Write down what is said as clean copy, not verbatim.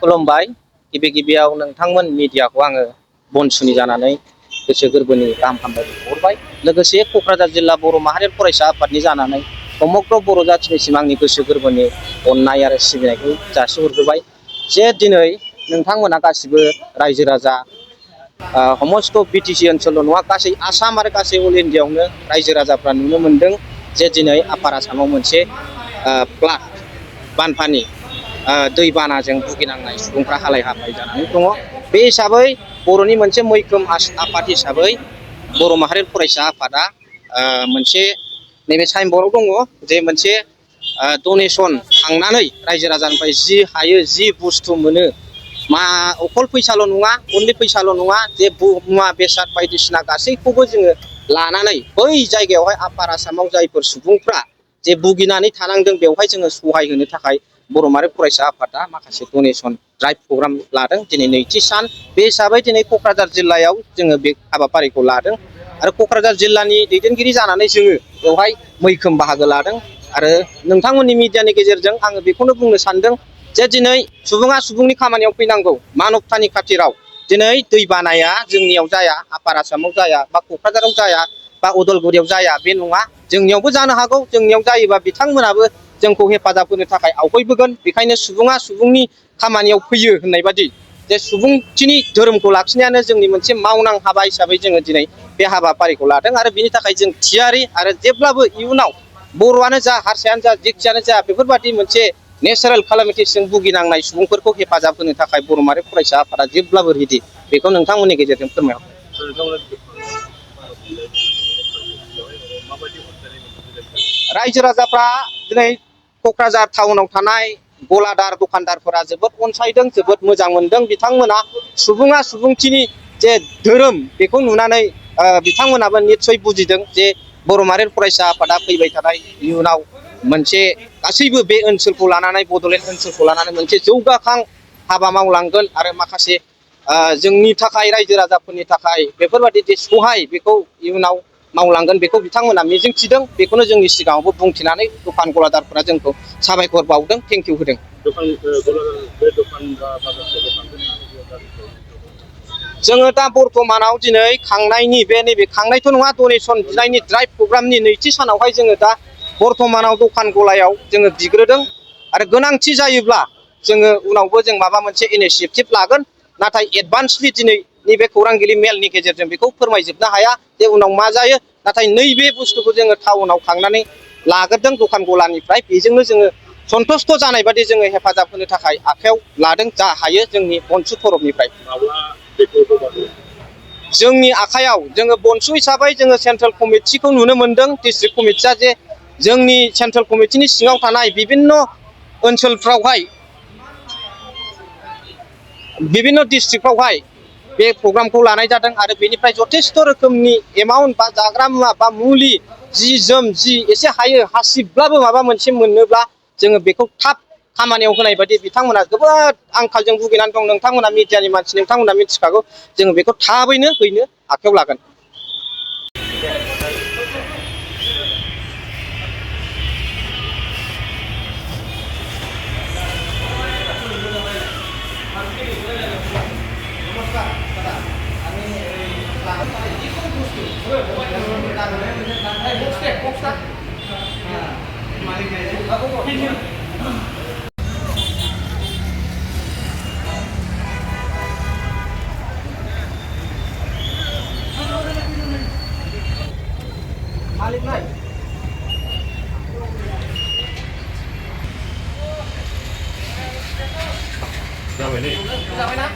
खुलुमबाय गिबि गिबियाव नोंथांमोन मिडियाखौ आङो बनसुनि जानानै गोसो गोरबोनि गाहाम हामलायनायखौ हरबाय। लोगोसे क'क्राझार जिल्ला बर' माहारियारि फरायसा आफादनि जानानै समग्र बर' जाथिनिसिम आंनि गोसो गोरबोनि अननाय आरो सिबिनायखौ जासिहरग्रोबाय। जे दिनै नोंथांमोना गासिबो रायजो राजा समस्त बिटिसि ओनसोलल' नङा, गासै आसाम आरो गासै अल इन्डियायावनो रायजो राजाफ्रा नुनो मोन्दों जे दिनै आपार आसामाव मोनसे फ्लाद बानपानि दैबानाजों भुगिनांनाय सुबुंफ्रा हालाय हाफाय जानानै दङ। बे हिसाबै बर'नि मोनसे मैखोम आफाद हिसाबै बर' माहारियारि फरायसा आफादा मोनसे नैबे साइनबर्डआव दङ जे मोनसे डनेसन खांनानै रायजो राजानिफ्राय जि हायो जि बुस्थु मोनो, मा अखल फैसाल' नङा, अनलि फैसाल' नङा, जे मुवा बेसाद बायदिसिना गासैखौबो जोङो लानानै बै जायगायावहाय आपार आसामाव जायफोर सुबुंफ्रा जे भुगिनानै थानांदों बेवहाय जोङो सहाय होनो थाखाय बर' माहारियारि फरायसा आफादा माखासे डनेसन ड्राइभ प्रग्राम लादों। दिनै नैथि सान बे हिसाबै दिनै क'क्राझार जिल्लायाव जोङो बे हाबाफारिखौ लादों आरो क'क्राझार जिल्लानि दैदेनगिरि जानानै जोङो बेवहाय मैखोम बाहागो लादों। आरो नोंथांमोननि मिडियानि गेजेरजों आङो बेखौनो बुंनो सानदों जे दिनै सुबुङा सुबुंनि खामानियाव फैनांगौ। मानबतानि खाथिराव दिनै दै बानाया जोंनियाव जाया, आपार आसामाव जाया, बा क'क्राझाराव जाया, बा उदालगुरियाव जाया बे नङा, जोंनियावबो जानो हागौ। जोंनियाव जायोबा बिथांमोनाबो जोंखौ हेफाजाब होनो थाखाय आवगायबोगोन। बेखायनो सुबुङा सुबुंनि खामानियाव फैयो होननाय बादि जे सुबुंथिनि धोरोमखौ लाखिनायानो जोंनि मोनसे मावनां हाबा हिसाबै जोङो दिनै बे हाबाफारिखौ लादों आरो बिनि थाखाय जों थियारि। आरो जेब्लाबो इयुनाव बर'आनो जा, हारसायानो जा, जेखियानो जा, बेफोरबादि मोनसे नेचारेल केलामिटिसजों भुगिनांनाय सुबुंफोरखौ हेफाजाब होनो थाखाय बर' माहारियारि फरायसा आफादा जेब्लाबो रेडि। बेखौ नोंथांमोननि गेजेरजों फोरमायहरबाय। रायजो राजाफ्रा दिनै क'क्राझार टाउनाव थानाय गलादार दखानदारफोरा जोबोद अनसायदों, जोबोद मोजां मोनदों। बिथांमोना सुबुङा सुबुंथिनि जे धोरोम बेखौ नुनानै बिथांमोनाबो निस्सय बुजिदों जे बर' माहारियारि फरायसा आफादा फैबाय थानाय इयुनाव मोनसे गासैबो बे ओनसोलखौ लानानै, बड'लेण्ड ओनसोलखौ लानानै मोनसे जौगाखां हाबा मावलांगोन आरो माखासे जोंनि थाखाय रायजो राजाफोरनि थाखाय बेफोरबादि जे सहाय बेखौ इयुनाव मावलांगोन बेखौ बिथांमोना मिजिंथिदों। बेखौनो जोंनि सिगाङावबो बुंथिनानै दखान गलादारफोरा जोंखौ साबायखर बावदों, थेंकिउ होदों। जोङो दा बर्थमानाव दिनै खांनायनि नैबे खांनायथ' नङा, डनेसन बिनायनि ड्राइभ प्रग्रामनि नैथि सानावहाय जोङो दा बर्थमानाव दखान गलायाव जोङो बिग्रोदों आरो गोनांथि जायोब्ला जोङो उनावबो जों माबा मोनसे इनिसियेटिभ लागोन। नाथाय एडभान्सलि दिनैनि बे खौरांगिरि मेलनि गेजेरजों बेखौ फोरमायजोबनो हाया जे उनाव मा जायो। नाथाय नैबे बुस्थुखौ जोङो टाउनाव थांनानै लाग्रोदों दखान गलानिफ्राय, बेजोंनो जोङो सन्थुस्थ' जानाय बादि जोङो हेफाजाब होनो थाखाय आखायाव लादों जा हायो जोंनि बनसु तरफनिफ्राय। जोंनि आखायाव जोङो बनसु हिसाबै जोङो सेन्ट्रेल कमिटिखौ नुनो मोनदों। डिस्ट्रिक्ट कमिटिया जे जोंनि सेन्ट्रेल कमिटिनि सिङाव थानाय बिभिन्न ओनसोलफ्रावहाय, बिभिन्न डिस्ट्रिक्टफ्रावहाय बे प्रग्रामखौ लानाय जादों आरो बेनिफ्राय जथेस्थ' रोखोमनि एमाउन्ट बा जाग्रा मुवा बा मुलि, जि जोम, जि एसे हायो हासिबब्लाबो माबा मोनसे मोनोब्ला जोङो बेखौ थाब खामानियाव होनाय बायदि बिथांमोना जोबोद आंखालजों भुगिनानै दं। नोंथांमोना मिडियानि मानसि, नोंथांमोना मिथिखागौ। जोङो बेखौ थाबैनो हैनो आखायाव लागोन। मालिक नाय जाबाय ना?